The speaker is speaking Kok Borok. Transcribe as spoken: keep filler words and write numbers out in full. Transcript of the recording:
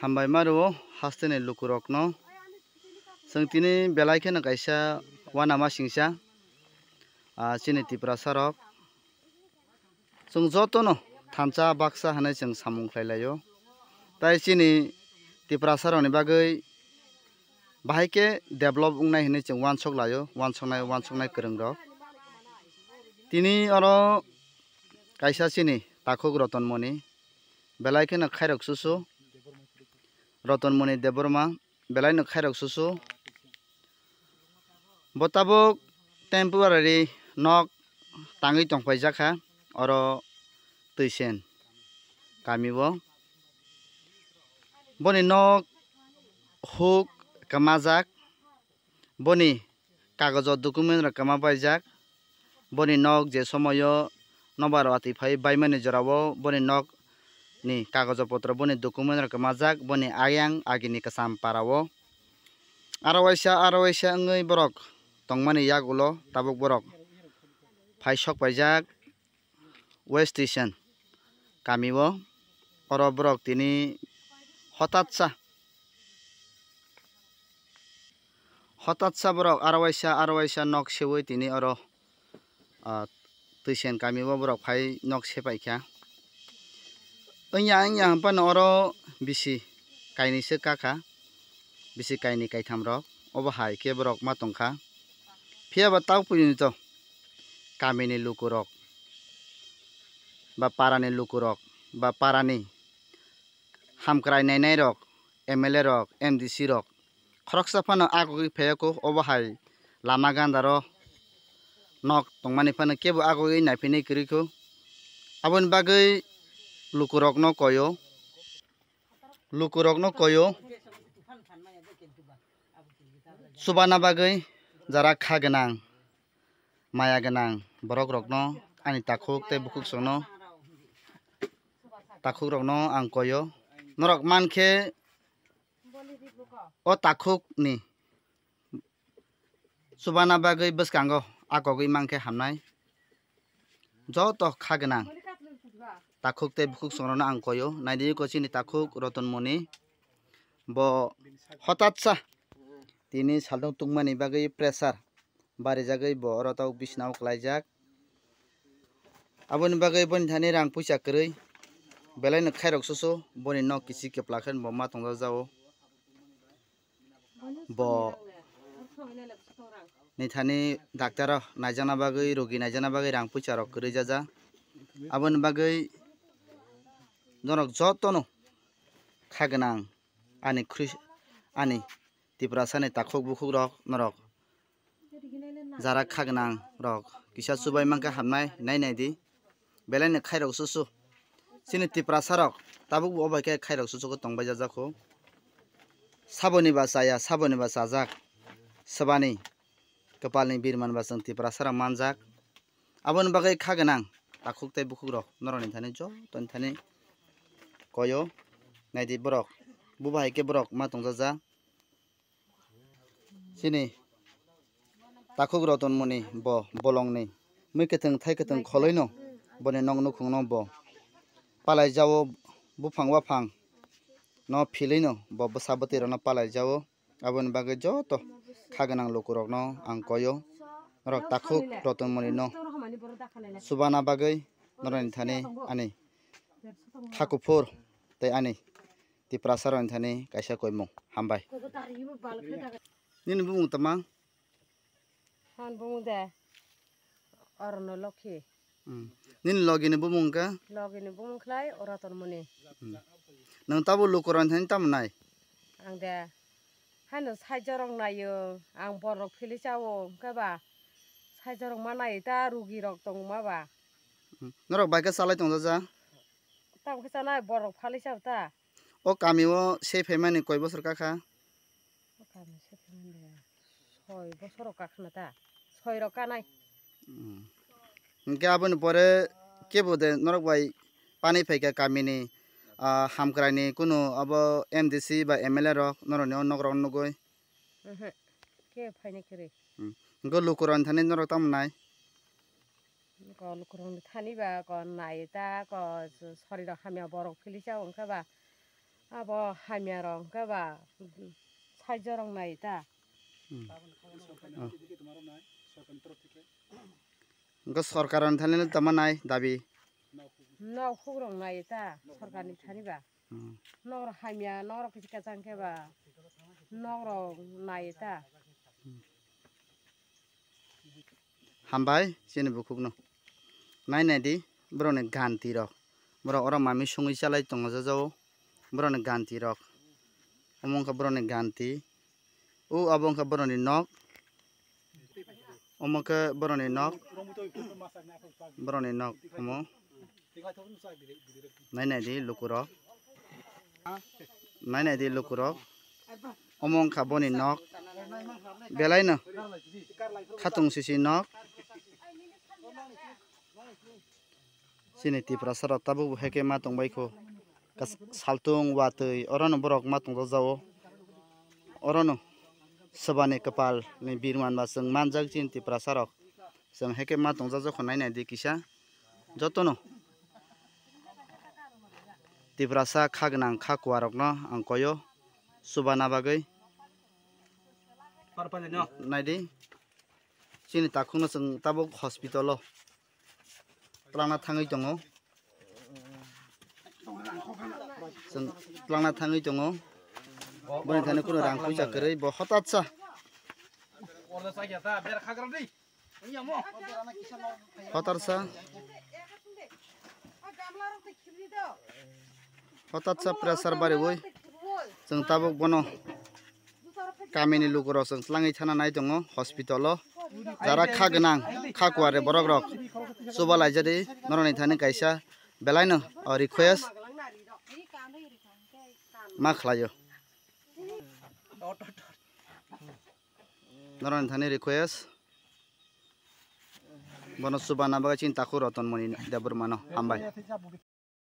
Hambai ma rwo hasteni lukurokno. Chwng tini belai kheno kaisa uanama singcha, ah, chini Tiprasa rok. Chwng jotono thansa baksa hwnwi chwng samung khlai laio. Tai chini Tiprasa rokni bagwi bahai khe develop wngnai hwnwi chwng uansuk laio, uansuknai, uansuknai kwrwng rok. Tini oro kaisa chini takhuk Rotonmoni, belai kheno khairok susu Rotonmoni Debbarma, belai no khairok susu. Bo tabuk temporary nok tangwi tongpaijak kha oro Twisen kami o. Boni nok huk kwmajak, boni kagojo document rok kwma paijak, boni nok je somoyo nobar watwi phai baimani jorao boni nok ni kagojo potro boni document rok kwmajak boni ayang agini kwcham para o. Aro waisa, aro waisa wngwi borok tongmani yagulo tabuk borok phai sok paijak West Station kami o. Oro borok tini hotatsa, hotatsa borok aro waisa, aro waisa nok seui tini oro ah, Twisen kami o borok phai nok sepai kha. Wngya wngya hwn phano oro bisi kainwi se kakha, bisi kainwi kaitham rok obo hai khe borok ma tongkha. Phiya ba tao puni to kamini lukurok ba parani lukurok ba parani hamkrai nainai rok, M L A rok, M D C rok khoroksa phano agogwi phaiya kho, obo hai lama gandaro nok tongmani phano kebo agogwi naiphinwi kwrwi kho. Aboni bagwi lukurokno koyo, lukurokno koyo chubana bagwi jara kha gwnang, maya gwnang borok rokno, ani takhuk tei bukhuk songno, takhuk rokno ang koyo. Norok mankhe o takhuk ni chubana bagwi bwskango akogwi mankhe hamnai. Joto kha gwnang takhuk tei bukhuk songrokno ang koyo. Naidi ko chini takhuk Rotonmoni, bo hotatsa tini saltung tungmani bagwi pressure barijagwi bo oro tabuk bisnao kwlaijak. Aboni bagwi boni thani rang puisa kwrwi, belai no khairok susu, boni nok kichi kwpla khe bo ma tongjago. Bo ni thani doctor o naijakna bagwi, rogi naijakna bagwi rang puisa rok kwrwi jaja. Aboni bagwi norok jotono kha gwnang ani khri-, ani Tiprasa ni takhuk bukhuk rok norok jara kha gwnang rok kisa chubai mankha hamnai nai nai di. Belai ni khairok susu. Chini Tiprasa rok tabuk bo obai khe khairok susu khe tongbai jajak kho. Saboni ba chaya, saboni ba chajak. Swbani kwpalni birman ba chwng Tiprasa rok manjak. Aboni bagwi kha gwnang takhuk tei bukhuk rok norokni thani jotoni thani koyo. Naidi borok bubo hai khe borok ma tongjaja. Chini takhuk Rotonmoni bo bolongni mui kwthwng thai kwthwng kholoino boni nok nukhungno bo palai jao, buphang waphang no philwino bo bwsa bwtwi rokno palai jao. Aboni bagwi joto kha gwnang lukurokno ang koyo, norok takhuk Rotonmoni no chubana bagwi norokni thani ani kha kuphur tei ani Tiprasa rokni thani kaisa koimung. Hambai. Nini bumung tama? Han bumung de Orono Lokhi. Hmm. Nini logi ni bumung khe? Logi ni bumung khlai Rotonmoni. Hmm. Nang tabo lukurokni thani tamo nai? Ang de haino saijorok naio, ang borok philwi chao, hwnkhe ba saijorok ma naio ta, rugi rok tongma ba. Hmm. Norok bai khe chalai tongjaja? Tamo khe chanai borok phali chao ta. O kami o se phaimani koi bosor kakha? O kami se phaimani soi bosor rok kakhna ta, soi rok kanai. Hmm. Hwnkhe aboni pore kebo de norok bai pani phaikha kamini, ah, hamkraini kunu abo M D C ba M L A rok norokni o nok rok nugui? Oho, kebo phainai kwrwi. Hmm. Hwnkhe lukurokni thani norok tamo nai? Ko lukurokni thani ba ko nai ta ko sori rok hamya borok philwi chao hwnkhe ba Abo hamya rok hwnkhe ba saijo rok nai ta. Hmm. Oh. Hwnkhe sorkar ni thani tama nai dabi. Nok huk rok nai ta sorkar ni thani ba. Hmm. Nok rok hamya, nok rok kisa kisa hwnkhe ba nok rok nai ta. Hmm. Hambai chini bukhukno. Nai nai di, borokni ganti rok. Borok oro mami songwi chalai tongo jajao. Borokni ganti rok. Omo wngkha borokni ganti. O abo wngkha borokni nok. Omo khe borokni nok. Borokni nok omo. Nai nai di lukurok. Nai nai di lukurok. Omo wngkha boni nok. Belaino khatung sisi nok. Chini Tiprasa rok tabuk hai khe ma tongbai kho. Kas-, saltung watwi orono borok ma tongjakjao. Orono swbani kwpal ni birman ba chwng manjak chini Tiprasa rok. Chwng hai khe ma tongjak jokho nai nai di kisa. Jotono Tiprasa kha gwnang kha kuwa rokno ang koyo chubana bagwi. Naidi chini takhukno chwng tabuk hospital o twlangna thangwi tongo. Chwng twlangna thangwi tongo. Boni thani kunu rang puisa kwrwi bo hotatsa. Hotarsa. Hotatsa pressure bariwi chwng tabuk bono kamini lukurok chwng twlangwi thana nai tongo hospital o. Jara kha gwnang, kha kuwari borok rok chuba laijadi norokni thani kaisa belaino o request ma khlaio. Norokni thani request. Bono chubana bagwi chini takhuk Rotonmoni Debbarmano hambai.